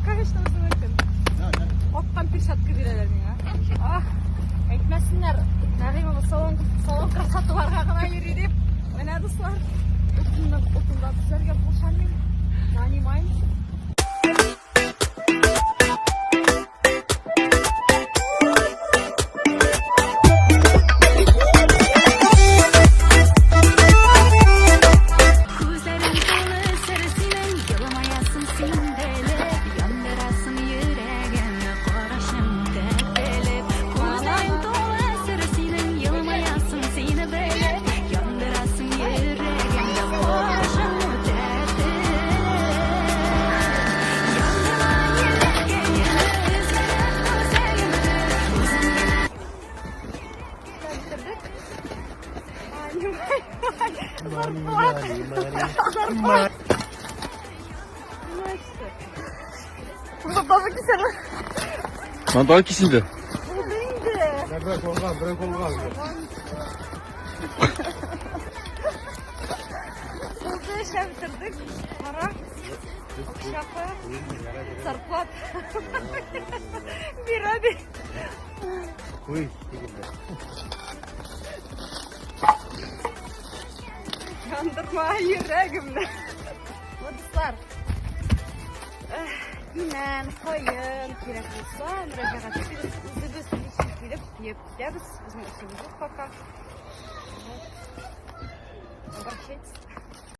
Конечно, үзенекен. Каткан перчатка бирәләр миңа. Ах, әйтмәсеннәр, Нәгыймова салон, салон красоталарга гына йөри дип. Менә дуслар, утынны утында төзәргә булышам мин. Нанимаем. Күзләрең тулы сер синең, елмаясың син белеп, яндырасың йөрәгемне карашың тәтелеп. Күзләрең тулы сер синең, елмаясың син белеп, яндырасың йөрәгемне карашың тәтелеп. Яндырма йөрәгемне, өзгәләп күзләремне, үзең генә Зарплата. Зарплата. кисәләр. Мантал киселде. Булды инде. Бер olgan, bir olgan. Булды, эшләп бетердек. Кара. Акчасы. Зарплата. Бирә ди. Куй, дигәндә. Яндырма йөрәгемне. Вот, дуслар. Имән, каен кирәк булса, мөрәҗәгать итегез. Үзебез лично килеп төяп китәбез. Безнең эшебез юк пока. Вот. Обращайтесь.